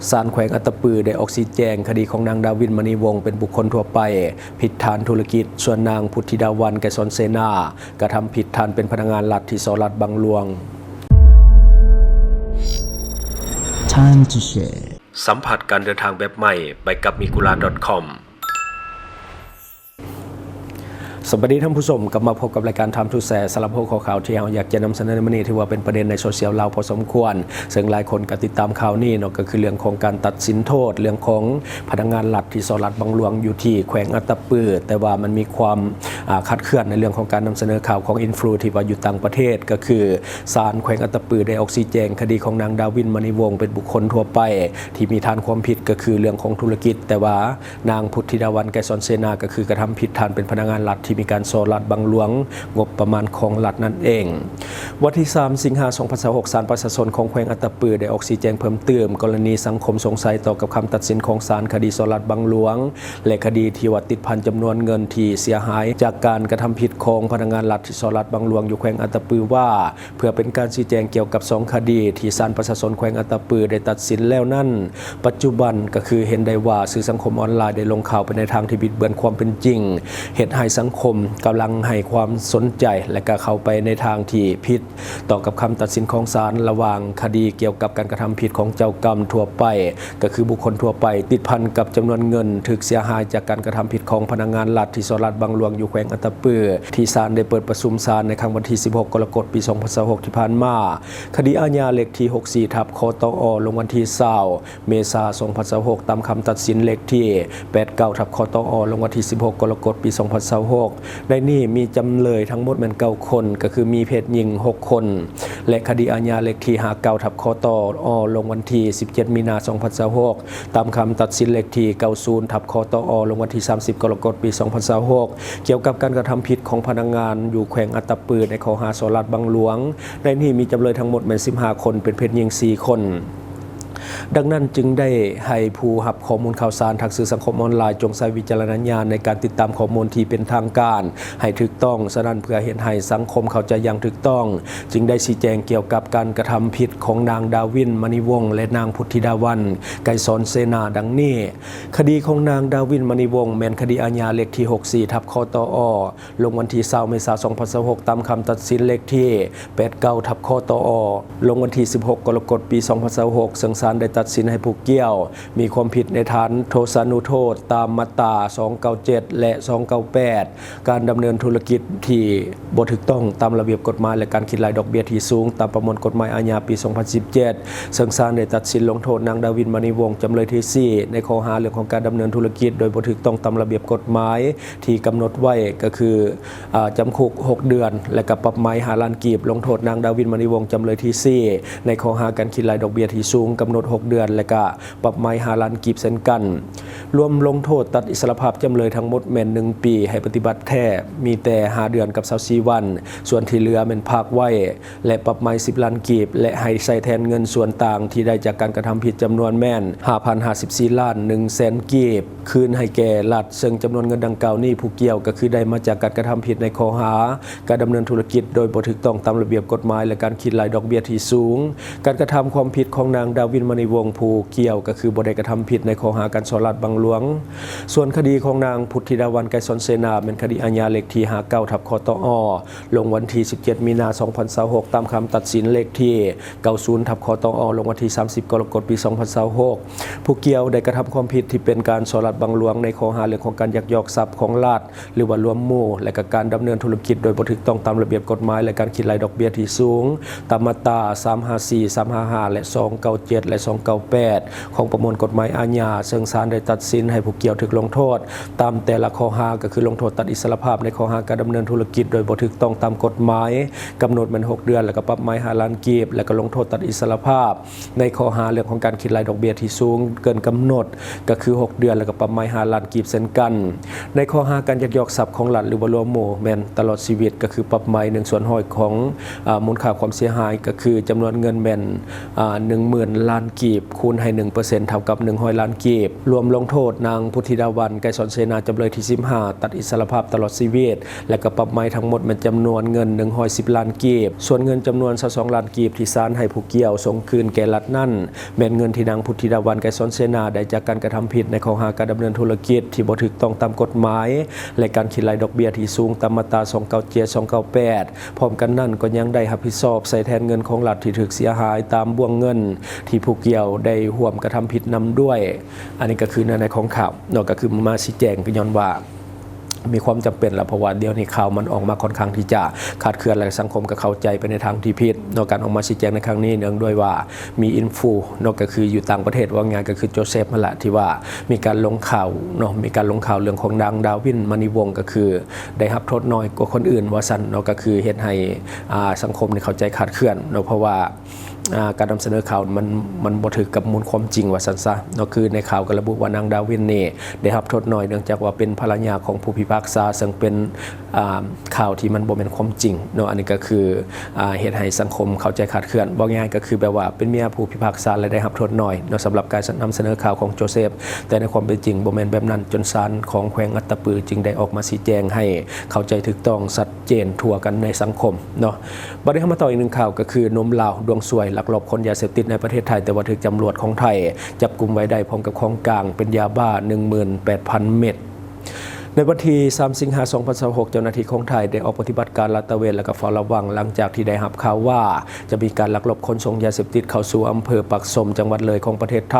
ສານແຂວງອັດຕະປືໄດ້ອອກຊີ້ແຈງຄະດີຂອງນາງ ດາວິນ ມະນີວົງ ເປັນບຸກຄົນທົ່ວໄປ ຜິດຖານທຸລະກິດ, ສ່ວນນາງ ພຸດທິດາວັນ ໄກສອນເສນາ ກະທຳຜິດຖານເປັນພະນັກງານລັດທີ່ສໍ້ລາດບັງຫຼວງ. Time to share. ສຳຜັດການເດີນທາງແບບໃໝ່ ໄປກັບ Migura ດອດ ຄອມ. ສະບາຍດີທ່ານຜູ້ຊົມ, ກັບມາພົບກັບລາຍການ Time to Share ສຳລັບຫົວຂໍ້ຂ່າວທີ່ເຮົາຢາກຈະນຳສະເໜີໃນມື້ນີ້ ຖືວ່າເປັນປະເດັນໃນໂຊຊຽວລາວພໍສົມຄວນ, ເຊິ່ງຫຼາຍຄົນກໍຕິດຕາມຂ່າວນີ້ເນາະ, ກໍຄືເລື່ອງຂອງການຕັດສິນໂທດ ເລື່ອງຂອງພະນັກງານລັດທີ່ສໍ້ລາດບັງຫຼວງຢູ່ທີ່ແຂວງອັດຕະປື, ແຕ່ວ່າມັນມີຄວາມ ອາ ຄາດເຄື່ອນໃນເລື່ອງຂອງການນຳສະເໜີຂ່າວຂອງ Influ ທີ່ວ່າຢູ່ຕ່າງປະເທດ, ກໍຄືສານແຂວງອັດຕະປືໄດ້ອອກຊີ້ແຈງຄະດີຂອງນາງ ດາວິນ ມະນີວົງ ເປັນບຸກຄົນທົ່ວໄປ ທີ່ມີຖານຄວາມຜິດ ກໍຄືເລື່ອງຂອງທຸລະກິດ, ແຕ່ວ່າ ນາງ ພຸດທິດາວັນ ໄກສອນເສນາ ກໍຄືກະທຳຜິດຖານເປັນພະນັກງານລັດທີ່ມີການສໍ້ລາດບັງຫຼວງງົບປະມານຂອງລັດນັ້ນເອງ. ວັນທີສາມ ສິງຫາ ສອງພັນຊາວຫົກ ສານປະຊາຊົນຂອງແຂວງອັດຕະປືໄດ້ອອກຊີ້ແຈງເພີ່ມຕື່ມ ກໍລະນີສັງຄົມສົງໄສຕໍ່ກັບຄຳຕັດສິນຂອງສານຄະດີສໍ້ລາດບັງຫຼວງ ແລະ ຄະດີທີ່ວ່າຕິດພັນຈຳນວນເງິນທີ່ເສຍຫາຍຈາກການກະທຳຜິດຂອງພະນັກງານລັດທີ່ສໍ້ລາດບັງຫຼວງຢູ່ແຂວງອັດຕະປືວ່າ ເພື່ອເປັນການຊີ້ແຈງກ່ຽວກັບສອງຄະດີທີ່ສານປະຊາຊົນແຂວງອັດຕະປືໄດ້ຕັດສິນແລ້ວນັ້ນ, ປັດຈຸບັນກໍຄືເຫັນໄດ້ວ່າສື່ສັງຄົມອອນລາຍໄດ້ລົງຂ່າວໄປໃນທາງທີ່ບິດເບືອນຄວາມເປັນຈິງ, ເຮັດໃຫ້ສັງຄົມກຳລັງໃຫ້ຄວາມສົນໃຈ ແລະ ກໍເຂົ້າໄປໃນທາງທີ່ຜິດຕໍ່ກັບຄຳຕັດສິນຂອງສານ ລະຫວ່າງຄະດີກ່ຽວກັບການກະທຳຜິດຂອງເຈົ້າກຳທົ່ວໄປ ກໍຄືບຸກຄົນທົ່ວໄປ ຕິດພັນກັບຈຳນວນເງິນຖືກເສຍຫາຍຈາກການກະທຳຜິດຂອງພະນັກງານລັດທີ່ສໍ້ລາດບັງຫຼວງຢູ່ແຂວງອັດຕະປື ທີ່ສານໄດ້ເປີດປະຊຸມສານໃນຄ່ຳວັນທີສິບຫົກ ກໍລະກົດ ປີສອງພັນຊາວຫົກ ທີ່ຜ່ານມາ. ຄະດີອາຍາເລກທີຫົກສີ່ ທັບ ຄຕອ ລົງວັນທີຊາວ ເມສາ ສອງພັນຊາວຫົກ ຕາມຄຳຕັດສິນເລກທີແປດເກົ້າ ທັບ ຄຕອ ລົງວັນທີສິບຫົກ ກໍລະກົດ ປີສອງພັນຊາວຫົກ. ໃນນີ້ມີຈຳເລີຍທັງໝົດແມ່ນເກົ້າຄົນ, ກໍຄືມີເພດຍິງຫົກຄົນ ແລະ ຄະດີອາຍາເລກທີຫ້າເກົ້າ ທັບ ຄຕອ ລົງວັນທີສິບເຈັດ ມີນາ ສອງພັນຊາວຫົກ ຕາມຄຳຕັດສິນເລກທີເກົ້າສິບ ທັບ ຄຕອ ລົງວັນທີສາມສິບ ກໍລະກົດ ປີສອງພັນຊາວຫົກ ກ່ຽວກັບການກະທຳຜິດຂອງພະນັກງານຢູ່ແຂວງອັດຕະປື ໃນຂໍ້ຫາສໍ້ລາດບັງຫຼວງ. ໃນນີ້ມີຈຳເລີຍທັງໝົດແມ່ນສິບຫ້າຄົນ, ເປັນເພດຍິງສີ່ຄົນ. ດັ່ງນັ້ນຈຶ່ງໄດ້ໃຫ້ຜູ້ຮັບຂໍ້ມູນຂ່າວສານທາງສື່ສັງຄົມອອນລາຍ ຈົ່ງໃຊ້ວິຈາລະນະຍານໃນການຕິດຕາມຂໍ້ມູນທີ່ເປັນທາງການໃຫ້ຖືກຕ້ອງ. ສະນັ້ນ ເພື່ອເຮັດໃຫ້ສັງຄົມເຂົ້າໃຈຢ່າງຖືກຕ້ອງ, ຈຶ່ງໄດ້ຊີ້ແຈງກ່ຽວກັບການກະທຳຜິດຂອງນາງ ດາວິນ ມະນີວົງ ແລະ ນາງ ພຸດທິດາວັນ ໄກສອນເສນາ ດັ່ງນີ້. ຄະດີຂອງນາງ ດາວິນ ມະນີວົງ ແມ່ນຄະດີອາຍາເລກທີຫົກສີ່ ທັບ ຄຕອ ລົງວັນທີຊາວ ເມສາ ສອງພັນຊາວຫົກ ຕາມຄຳຕັດສິນເລກທີແປດເກົ້າ ທັບ ຄຕອ ລົງວັນທີສິບຫົກ ກໍລະກົດ ປີສອງພັນຊາວຫົກ ເຊິ່ງສານໄດ້ຕັດສິນໃຫ້ຜູ້ກ່ຽວມີຄວາມຜິດໃນຖານໂທສານຸໂທດຕາມມາດຕາສອງເກົ້າເຈັດ ແລະ ສອງເກົ້າແປດ ການດຳເນີນທຸລະກິດທີ່ບໍ່ຖືກຕ້ອງຕາມລະບຽບກົດໝາຍ ແລະ ການຄິດໄລ່ດອກເບ້ຍທີ່ສູງ ຕາມປະມວນກົດໝາຍອາຍາປີສອງພັນສິບເຈັດ ເຊິ່ງສານໄດ້ຕັດສິນລົງໂທດນາງ ດາວິນ ມະນີວົງ ຈຳເລີຍທີສີ່ ໃນຂໍ້ຫາເລື່ອງຂອງການດຳເນີນທຸລະກິດໂດຍບໍ່ຖືກຕ້ອງຕາມລະບຽບກົດໝາຍທີ່ກຳນົດໄວ້ ກໍຄື ອາ ຈຳຄຸກຫົກເດືອນ ແລະ ກໍປັບໃໝຫ້າລ້ານກີບ. ລົງໂທດນາງ ດາວິນ ມະນີວົງ ຈຳເລີຍທີສີ່ ໃນຂໍ້ຫາການຄິດໄລ່ດອກເບ້ຍທີ່ສູງ ກຳນົດຫົກເດືອນ ແລະ ກໍປັບໃໝຫ້າລ້ານກີບເຊັ່ນກັນ. ລວມລົງໂທດຕັດອິດສະຫຼະພາບຈຳເລີຍທັງໝົດແມ່ນໜຶ່ງປີ ໃຫ້ປະຕິບັດແທ້ມີແຕ່ຫ້າເດືອນກັບຊາວສີ່ວັນ, ສ່ວນທີ່ເຫຼືອແມ່ນພັກໄວ້ ແລະ ປັບໃໝສິບລ້ານກີບ ແລະ ໃຫ້ໃຊ້ແທນເງິນສ່ວນຕ່າງທີ່ໄດ້ຈາກການກະທຳຜິດຈຳນວນແມ່ນຫ້າພັນຫ້າສິບສີ່ລ້ານໜຶ່ງແສນກີບ ຄືນໃຫ້ແກ່ລັດ, ເຊິ່ງຈຳນວນເງິນດັ່ງກ່າວນີ້ ຜູ້ກ່ຽວກໍຄືໄດ້ມາຈາກການກະທຳຜິດໃນຂໍ້ຫາການດຳເນີນທຸລະກິດໂດຍບໍ່ຖືກຕ້ອງຕາມລະບຽບກົດໝາຍ ແລະ ການຄິດໄລ່ດອກເບ້ຍທີ່ສູງ. ການກະທຳຄວາມຜິດຂອງນາງ ດາວິນ ມະນີວົງ ຜູ້ກ່ຽວກໍຄືບໍ່ໄດ້ກະທຳຜິດໃນຂໍ້ຫາການສໍ້ລາດບັງຫຼວງ. ສ່ວນຄະດີຂອງນາງ ພຸດທິດາວັນ ໄກສອນເສນາ ແມ່ນຄະດີອາຍາເລກທີຫ້າເກົ້າ ທັບ ຄຕອ ລົງວັນທີສິບເຈັດ ມີນາ ສອງພັນຊາວຫົກ ຕາມຄຳຕັດສິນເລກທີເກົ້າສິບ ທັບ ຄຕອ ລົງວັນທີສາມສິບ ກໍລະກົດ ປີສອງພັນຊາວຫົກ. ຜູ້ກ່ຽວໄດ້ກະທຳຄວາມຜິດທີ່ເປັນການສໍ້ລາດບັງຫຼວງໃນຂໍ້ຫາເລື່ອງຂອງການຍັກຍອກຊັບຂອງລັດ ຫຼືວ່າລວມໝູ່ ແລະ ກະການດຳເນີນທຸລະກິດໂດຍບໍ່ຖືກຕ້ອງຕາມລະບຽບກົດໝາຍ ແລະ ການຄິດໄລ່ດອກເບ້ຍທີ່ສູງ ຕາມມາດຕາສາມຫ້າສີ່ ສາມຫ້າຫ້າ ແລະ ສອງເກົ້າເຈັດ ແລະ ສອງເກົ້າແປດ ຂອງປະມວນກົດໝາຍອາຍາ, ເຊິ່ງສານໄດ້ຕັດສິນໃຫ້ຜູ້ກ່ຽວຖືກລົງໂທດຕາມແຕ່ລະຂໍ້ຫາ ກໍຄືລົງໂທດຕັດອິດສະຫຼະພາບໃນຂໍ້ຫາການດຳເນີນທຸລະກິດໂດຍບໍ່ຖືກຕ້ອງຕາມກົດໝາຍ ກຳນົດແມ່ນຫົກເດືອນ ແລະ ກໍປັບໃໝຫ້າລ້ານກີບ ແລະ ກໍລົງໂທດຕັດອິດສະຫຼະພາບ ໃນຂໍ້ຫາເລື່ອງຂອງການຄິດໄລ່ດອກເບ້ຍທີ່ສູງເກີນກຳນົດ ກໍຄືຫົກເດືອນ ແລະ ກໍປັບໃໝຫ້າລ້ານກີບເຊັ່ນກັນ. ໃນຂໍ້ຫາການຍັກຍອກຊັບຂອງລັດ ຫຼືວ່າລວມໝູ່ ແມ່ນຕະຫຼອດຊີວິດ ກໍຄືປັບໃໝໜຶ່ງສ່ວນຮ້ອຍຂອງ ອາ ມູນຄ່າຄວາມເສຍຫາຍ ກໍຄືຈຳນວນເງິນແມ່ນ ອາ ໜຶ່ງໝື່ນລ້ານກີບ ຄູນໃຫ້ໜຶ່ງເປີເຊັນ ເທົ່າກັບໜຶ່ງຮ້ອຍລ້ານກີບ ລວມລົງໂທ ດ ນາງ ພຸດທິດາວັນ ໄກສອນເສນາ ຈຳເລີຍທີສິບຫ້າ ຕັດອິດສະຫຼະພາບຕະຫຼອດຊີວິດ ແລະ ກໍປັບໃໝທັງໝົດແມ່ນຈຳນວນເງິນໜຶ່ງຮ້ອຍສິບລ້ານກີບ. ສ່ວນເງິນຈຳນວນຊາວສອງລ້ານກີບທີ່ສານໃຫ້ຜູ້ກ່ຽວສົ່ງຄືນແກ່ລັດນັ້ນ ແມ່ນເງິນທີ່ນາງ ພຸດທິດາວັນ ໄກສອນເສນາ ໄດ້ຈາກການກະທຳຜິດໃນຂໍ້ຫາການດຳເນີນທຸລະກິດທີ່ບໍ່ຖືກຕ້ອງຕາມກົດໝາຍ ແລະ ການຄິດໄລ່ດອກເບ້ຍທີ່ສູງຕາມມາດຕາສອງເກົ້າເຈັດ ສອງເກົ້າແປດ. ພ້ອມກັນນັ້ນກໍຍັງໄດ້ຮັບຜິດຊອບໃສ່ແທນເງິນຂອງລັດທີ່ຖືກເສຍຫາຍຕາມບ່ວງເງິນທີ່ຜູ້ກ່ຽວໄດ້ຮ່ວມກະທຳຜິດນຳດ້ວຍ. ອັນນີ້ກໍຄືເນື້ອໃນຂອງຂ່າວເນາະ ກໍຄືມາຊີ້ແຈງ ກໍຍ້ອນວ່າມີຄວາມຈຳເປັນລະ ເພາະວ່າດຽວນີ້ຂ່າວມັນອອກມາຄ່ອນຂ້າງທີ່ຈະຄາດເຄື່ອນ ແລະ ສັງຄົມກໍເຂົ້າໃຈໄປໃນທາງທີ່ຜິດເນາະ. ການອອກມາຊີ້ແຈງໃນຄັ້ງນີ້ ເນື່ອງດ້ວຍວ່າມີອິນຟູເນາະ ກໍຄືຢູ່ຕ່າງປະເທດ ເວົ້າງ່າຍກໍຄືໂຈເຊຟຫັ້ນລະ ທີ່ວ່າມີການລົງຂ່າວເນາະ ມີການລົງຂ່າວເລື່ອງຂອງນາງ ດາວິນ ມະນີວົງ ກໍຄື ໄດ້ຮັບໂທດໜ້ອຍກວ່າຄົນອື່ນວ່າຊັ້ນເນາະ ກໍຄືເຮັດໃຫ້ ອ່າ ສັງຄົມນີ້ເຂົ້າໃຈຄາດເຄື່ອນເນາະ ເພາະວ່າ ອ່າ ການນຳສະເໜີຂ່າວມັນ ມັນບໍ່ຖືກກັບມູນຄວາມຈິງວ່າຊັ້ນຊະເນາະ. ຄືໃນຂ່າວກໍລະບຸວ່ານາງ ດາວິນ ນີ້ໄດ້ຮັບໂທດໜ້ອຍ ເນື່ອງຈາກວ່າເປັນພັນລະຍາຂອງຜູ້ພິພາກສາ ເຊິ່ງເປັນ ອ່າ ຂ່າວທີ່ມັນບໍ່ແມ່ນຄວາມຈິງເນາະ. ອັນນີ້ກໍຄື ອ່າ ເຮັດໃຫ້ສັງຄົມເຂົ້າໃຈຄາດເຄື່ອນ ເວົ້າງ່າຍໆ ກໍຄືແບບວ່າເປັນເມຍຜູ້ພິພາກສາ ແລະ ໄດ້ຮັບໂທດໜ້ອຍເນາະ ສຳລັບການນຳສະເໜີຂ່າວຂອງໂຈເຊຟ. ແຕ່ໃນຄວາມເປັນຈິງບໍ່ແມ່ນແບບນັ້ນ ຈົນສານຂອງແຂວງອັດຕະປືຈຶ່ງໄດ້ອອກມາຊີ້ແຈງໃຫ້ເຂົ້າໃຈຖືກຕ້ອງ ຊັດເຈນທົ່ວກັນໃນສັງຄົມເນາະ. ບັດນີ້ເຮົາມາຕໍ່ອີກໜຶ່ງຂ່າວ ກໍຄືໜຸ່ມລາວດວງສວຍລັກລອບຂົນຢາເສບຕິດໃນປະເທດໄທ ແຕ່ວ່າຖືກຕຳຫຼວດຂອງໄທຈັບກຸມໄວ້ໄດ້ ພ້ອມກັບຂອງກາງເປັນຢາບ້າໜຶ່ງໝື່ນແປດພັນເມັດ. ໃນວັນທີສາມ ສິງຫາ ສອງພັນຊາວຫົກ ເຈົ້າໜ້າທີ່ຂອງໄທໄດ້ອອກປະຕິບັດການລາດຕະເວນ ແລະ ກໍເຝົ້າລະວັງ ຫຼັງຈາກທີ່ໄດ້ຮັບຂ່າວວ່າຈະມີການລັກລອບຂົນສົ່ງຢາເສບຕິດເຂົ້າສູ່ອຳເພີປາກຊົມ ຈັງຫວັດເລີຍຂອງປະເທດໄທ.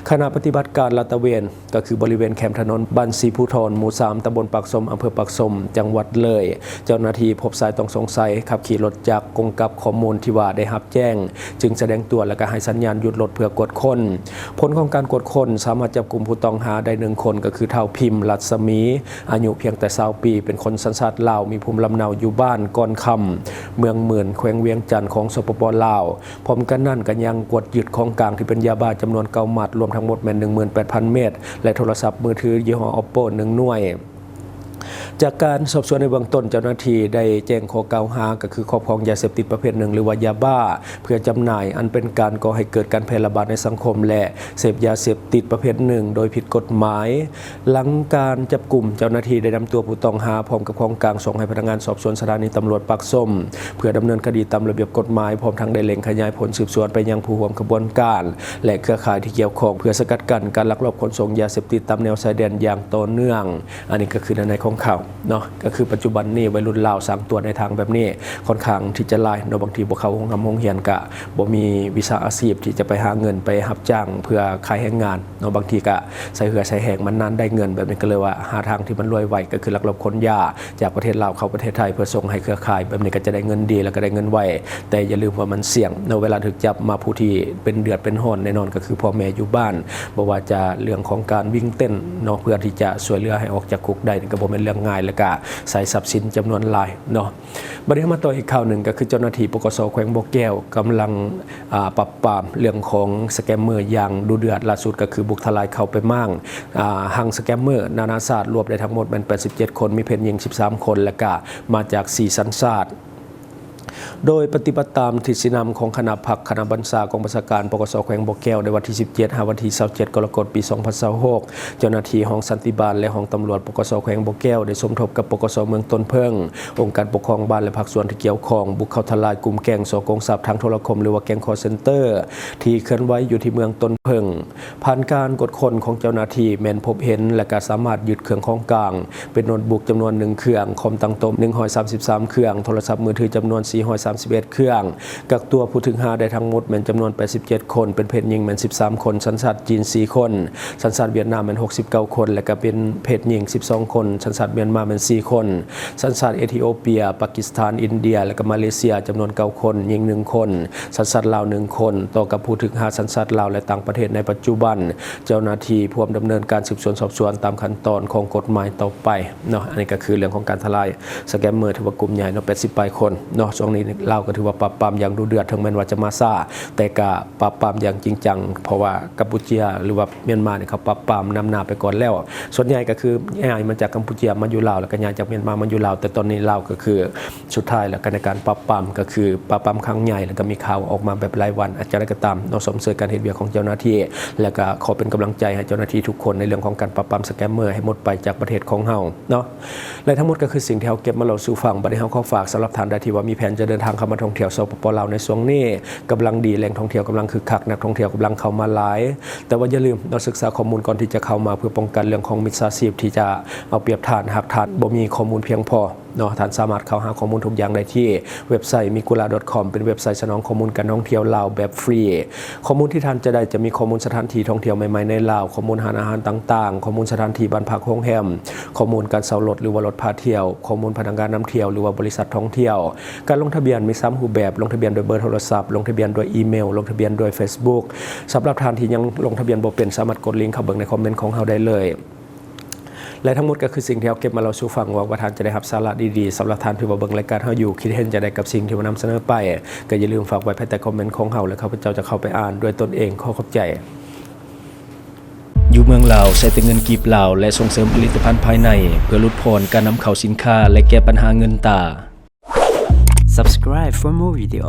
ຄະນະປະຕິບັດການລາດຕະເວນ ກໍຄືບໍລິເວນແຄມຖະໜົນບ້ານສີພູທອນ ໝູ່ສາມ ຕຳບົນປາກຊົມ ອຳເພີປາກຊົມ ຈັງຫວັດເລີຍ. ເຈົ້າໜ້າທີ່ພົບຊາຍຕ້ອງສົງໄສຂັບຂີ່ລົດຈັກກົງກັບຂໍ້ມູນທີ່ວ່າໄດ້ຮັບແຈ້ງ ຈຶ່ງສະແດງຕົວ ແລະ ກໍໃຫ້ສັນຍານຢຸດລົດເພື່ອກວດຄົ້ນ. ຜົນຂອງການກວດຄົ້ນສາມາດຈັບກຸມຜູ້ຕ້ອງຫາໄດ້ໜຶ່ງຄົນ ກໍຄືທ້າວ ພິມ ລັດສະໝີ ອາຍຸພຽງແຕ່ຊາວປີ ເປັນຄົນສັນຊາດລາວ ມີພູມລຳເນົາຢູ່ບ້ານກ່ອນຄຳ ເມືອງໝື່ນ ແຂວງວຽງຈັນ ຂອງ ສປປ ລາວ. ພ້ອມກັນນັ້ນກໍຍັງກວດຍຶດຂອງກາງທີ່ເປັນຢາບ້າຈຳນວນເກົ້າມັດ ລວມທັງໝົດແມ່ນໜຶ່ງໝື່ນແປດພັນເມັດ ແລະ ໂທລະສັບມືຖືຍີ່ຫໍ້ Oppo ໜຶ່ງໜ່ວຍ. ຈາກການສອບສວນໃນເບື້ອງຕົ້ນ ເຈົ້າໜ້າທີ່ໄດ້ແຈ້ງຂໍ້ກ່າວຫາ ກໍຄືຄອບຄອງຢາເສບຕິດປະເພດໜຶ່ງ ຫຼືວ່າຢາບ້າເພື່ອຈຳໜ່າຍ ອັນເປັນການກໍ່ໃຫ້ເກີດການແຜ່ລະບາດໃນສັງຄົມ ແລະ ເສບຢາເສບຕິດປະເພດໜຶ່ງໂດຍຜິດກົດໝາຍ. ຫຼັງການຈັບກຸມ ເຈົ້າໜ້າທີ່ໄດ້ນຳຕົວຜູ້ຕ້ອງຫາພ້ອມກັບຂອງກາງສົ່ງໃຫ້ພະນັກງານສອບສວນສະຖານີຕຳຫຼວດປາກຊົມ ເພື່ອດຳເນີນຄະດີຕາມລະບຽບກົດໝາຍ, ພ້ອມທັງໄດ້ເລັ່ງຂະຫຍາຍຜົນສືບສວນໄປຍັງຜູ້ຮ່ວມຂະບວນການ ແລະ ເຄືອຂ່າຍທີ່ກ່ຽວຂ້ອງ ເພື່ອສະກັດກັ້ນການລັກລອບຂົນສົ່ງຢາເສບຕິດຕາມແນວຊາຍແດນຢ່າງຕໍ່ເນື່ອງ. ອັນນີ້ກໍຄືໃນ ໃນຂອງຂ່າວເນາະ, ກໍຄືປັດຈຸບັນນີ້ໄວລຸ້ນລາວສ້າງຕົວໃນທາງແບບນີ້ຄ່ອນຂ້າງທີ່ຈະຫຼາຍເນາະ, ບາງທີບໍ່ເຂົ້າໂຮງຮ່ຳໂຮງຮຽນ ກະບໍ່ມີວິຊາອາຊີບທີ່ຈະໄປຫາເງິນໄປຮັບຈ້າງເພື່ອຂາຍແຮງງານ ເນາະ, ບາງທີກະໃສ່ເຫື່ອໃສ່ແຮງມານານໄດ້ເງິນ ແບບນີ້ກໍເລີຍວ່າຫາທາງທີ່ມັນລວຍໄວ ກໍຄືລັກລອບຂົນຢາຈາກປະເທດລາວເຂົ້າປະເທດໄທ ເພື່ອສົ່ງໃຫ້ເຄືອຂ່າຍ ແບບນີ້ກໍຈະໄດ້ເງິນດີ ແລ້ວກໍໄດ້ເງິນໄວ. ແຕ່ຢ່າລືມວ່າມັນສ່ຽງເນາະ, ເວລາຖືກຈັບມາ ຜູ້ທີ່ເປັນເດືອດເປັນຮ້ອນແນ່ນອນກໍຄືພໍ່ແມ່ຢູ່ບ້ານ, ບໍ່ວ່າຈະເລື່ອງຂອງການວິງເຕັ້ນເນາະ ເພື່ອທີ່ຈະຊ່ວຍເຫຼືອໃຫ້ອອກຈາກຄຸກໄດ້ ນີ້ກໍບໍ່ແມ່ນເລື່ອງງ່າຍ ແລ້ວກໍໃຊ້ຊັບສິນຈຳນວນຫຼາຍເນາະ. ບັດນີ້ເຮົາມາຕໍ່ອີກຂ່າວໜຶ່ງ ກໍຄືເຈົ້າໜ້າທີ່ ປກສ ແຂວງບໍ່ແກ້ວ ກຳລັງ ອ່າ ປັບປາມເລື່ອງຂອງສະແກມເມີຢ່າງດຸເດືອດ. ລ່າສຸດກໍຄືບຸກທະລາຍເຂົ້າໄປມ້າງ ອ່າ ຮັງສະແກມເມີນານາຊາດ, ລວບໄດ້ທັງໝົດແມ່ນແປດສິບເຈັດຄົນ, ມີເພດຍິງສິບສາມຄົນ ແລະກະມາຈາກສີ່ສັນຊາດ. ໂດຍປະຕິບັດຕາມທິດຊີ້ນຳຂອງຄະນະພັກ ຄະນະບັນຊາກອງບັນຊາການ ປກສ ແຂວງບໍ່ແກ້ວ ໃນວັນທີສິບເຈັດ ຫາວັນທີຊາວເຈັດ ກໍລະກົດ ປີສອງພັນຊາວຫົກ ເຈົ້າໜ້າທີ່ຫ້ອງສັນຕິບານ ແລະ ຫ້ອງຕຳຫຼວດ ປກສ ແຂວງບໍ່ແກ້ວ ໄດ້ສົມທົບກັບ ປກສ ເມືອງຕົ້ນເຜິ້ງ, ອົງການປົກຄອງບ້ານ ແລະ ພາກສ່ວນທີ່ກ່ຽວຂ້ອງ ບຸກເຂົ້າທະລາຍກຸ່ມແກ້ງສໍ້ໂກງຊັບທາງໂທລະຄົມ ຫຼືວ່າແກ້ງ call center ທີ່ເຄື່ອນໄຫວຢູ່ທີ່ເມືອງຕົ້ນເຜິ້ງ. ຜ່ານການກວດຄົ້ນຂອງເຈົ້າໜ້າທີ່ ແມ່ນພົບເຫັນ ແລະ ກະສາມາດຍຶດເຄື່ອງຂອງກາງ ເປັນໂນ້ດບຸກຈຳນວນໜຶ່ງເຄື່ອງ, ຄອມຕັ້ງໂຕະໜຶ່ງຮ້ອຍສາມສິບສາມເຄື່ອງ, ໂທລະສັບມືຖືຈຳນວນສີ່ຮ້ອຍສາມສິບເອັດເຄື່ອງ, ກັກຕົວຜູ້ຖືກຫາໄດ້ທັງໝົດແມ່ນຈຳນວນແປດສິບເຈັດຄົນ, ເປັນເພດຍິງແມ່ນສິບສາມຄົນ, ສັນຊາດຈີນສີ່ຄົນ, ສັນຊາດຫວຽດນາມແມ່ນຫົກສິບເກົ້າຄົນ ແລະ ກະເປັນເພດຍິງສິບສອງຄົນ, ສັນຊາດມຽນມາແມ່ນສີ່ຄົນ, ສັນຊາດເອທິໂອເປຍ, ປາກິສຖານ, ອິນເດຍ ແລະ ກະມາເລເຊຍ ຈຳນວນເກົ້າຄົນ, ຍິງໜຶ່ງຄົນ, ສັນຊາດລາວໜຶ່ງຄົນ. ຕໍ່ກັບຜູ້ຖືກຫາສັນຊາດລາວ ແລະ ຕ່າງປະເທດໃນປັດຈຸບັນ, ເຈົ້າໜ້າທີ່ພວມດຳເນີນການສືບສວນສອບສວນຕາມຂັ້ນຕອນຂອງກົດໝາຍຕໍ່ໄປເນາະ. ອັນນີ້ກໍຄືເລື່ອງຂອງການທະລາຍສະແກມເມີ ຖືວ່າກຸ່ມໃຫຍ່ເນາະ, ແປດສິບປາຍຄົນເນາະ. ຊ່ວງນີ້ ລາວກໍຖືວ່າປາບປາມຢ່າງດຸເດືອດ ເຖິງແມ່ນວ່າຈະມາຊ້າ ແຕ່ກໍປາບປາມຢ່າງຈິງຈັງ ເພາະວ່າກຳປູເຈຍ ຫຼືວ່າມຽນມານີ້ ເຂົາປາບປາມນຳໜ້າໄປກ່ອນແລ້ວ. ສ່ວນໃຫຍ່ກໍຄືຍ້າຍມາຈາກກຳປູເຈຍມາຢູ່ລາວ ແລ້ວກໍຍ້າຍຈາກມຽນມາມາຢູ່ລາວ. ແຕ່ຕອນນີ້ລາວກໍຄືສຸດທ້າຍແລ້ວກໍໃນການປາບປາມ ກໍຄືປາບປາມຄັ້ງໃຫຍ່ ແລ້ວກໍມີຂ່າວອອກມາແບບລາຍວັນ. ອາ ຢ່າງໃດກໍຕາມເນາະ ຊົມເຊີຍການເຮັດວຽກຂອງເຈົ້າໜ້າທີ່ ແລ້ວກໍຂໍເປັນກຳລັງໃຈໃຫ້ເຈົ້າໜ້າທີ່ທຸກຄົນ ໃນເລື່ອງຂອງການປາບປາມສະແກມເມີໃຫ້ໝົດໄປຈາກປະເທດຂອງເຮົາເນາະ. ແລະ ທັງໝົດກໍຄືສິ່ງທີ່ເຮົາເກັບມາເລົ່າສູ່ຟັງ. ບັດນີ້ເຮົາຂໍຝາກສຳລັບທ່ານໃດທີ່ວ່າມີແຜນຈະເດີນທາງເຂົ້າມາທ່ອງທ່ຽວ ສປປ ລາວ ໃນຊ່ວງນີ້ ກຳລັງດີ ແຫຼ່ງທ່ອງທ່ຽວກຳລັງຄຶກຄັກ ນັກທ່ອງທ່ຽວກຳລັງເຂົ້າມາຫຼາຍ. ແຕ່ວ່າຢ່າລືມເນາະ ສຶກສາຂໍ້ມູນກ່ອນທີ່ຈະເຂົ້າມາ ເພື່ອປ້ອງກັນເລື່ອງຂອງມິດສາຊີບທີ່ຈະເອົາປຽບທ່ານ ຫາກທ່ານບໍ່ມີຂໍ້ມູນພຽງພໍເນາະ. ທ່ານສາມາດເຂົ້າຫາຂໍ້ມູນທຸກຢ່າງໄດ້ທີ່ເວັບໄຊ migula.com ເປັນເວັບໄຊສະໜອງຂໍ້ມູນການທ່ອງທ່ຽວລາວແບບຟຣີ. ຂໍ້ມູນທີ່ທ່ານຈະໄດ້ຈະມີຂໍ້ມູນສະຖານທີ່ທ່ອງທ່ຽວໃໝ່ໆໃນລາວ, ຂໍ້ມູນຮ້ານອາຫານຕ່າງໆ, ຂໍ້ມູນສະຖານທີ່ບ້ານພັກໂຮງແຮມ, ຂໍ້ມູນການເຊົ່າລົດ ຫຼືວ່າລົດພາທ່ຽວ, ຂໍ້ມູນພະນັກງານນຳທ່ຽວ ຫຼືວ່າບໍລິສັດທ່ອງທ່ຽວ, ການລົງທະບຽນມີສາມຮູບແບບ, ລົງທະບຽນດ້ວຍເບີໂທລະສັບ, ລົງທະບຽນດ້ວຍອີເມວ, ລົງທະບຽນດ້ວຍເຟສບຸກ. ສຳລັບທ່ານທີ່ຍັງລົງທະບຽນບໍ່ເປັນ ສາມາດກົດລິງເຂົ້າເບິ່ງໃນຄອມເມັນຂອງເຮົາໄດ້ເລີຍ. ແລະ ທັງໝົດກໍຄືສິ່ງທີ່ເຮົາເກັບມາເລົ່າສູ່ຟັງ. ຫວັງວ່າທ່ານຈະໄດ້ຮັບສາລະດີໆ. ສຳລັບທ່ານທີ່ວ່າເບິ່ງລາຍການເຮົາຢູ່ ຄິດເຫັນຈັ່ງໃດກັບສິ່ງທີ່ວ່ານຳສະເໜີໄປ ກໍຢ່າລືມຝາກໄວ້ພາຍໃຕ້ຄອມເມັນຂອງເຮົາ ແລະ ຂ້າພະເຈົ້າຈະເຂົ້າໄປອ່ານດ້ວຍຕົນເອງ. ຂໍຂອບໃຈ. ຢູ່ເມືອງລາວ ໃຊ້ແຕ່ເງິນກີບລາວ ແລະ ສົ່ງເສີມຜະລິດຕະພັນພາຍໃນ ເພື່ອຫຼຸດຜ່ອນການນຳເຂົ້າສິນຄ້າ ແລະ ແກ້ບັນຫາເງິນຕາ. Subscribe for more video.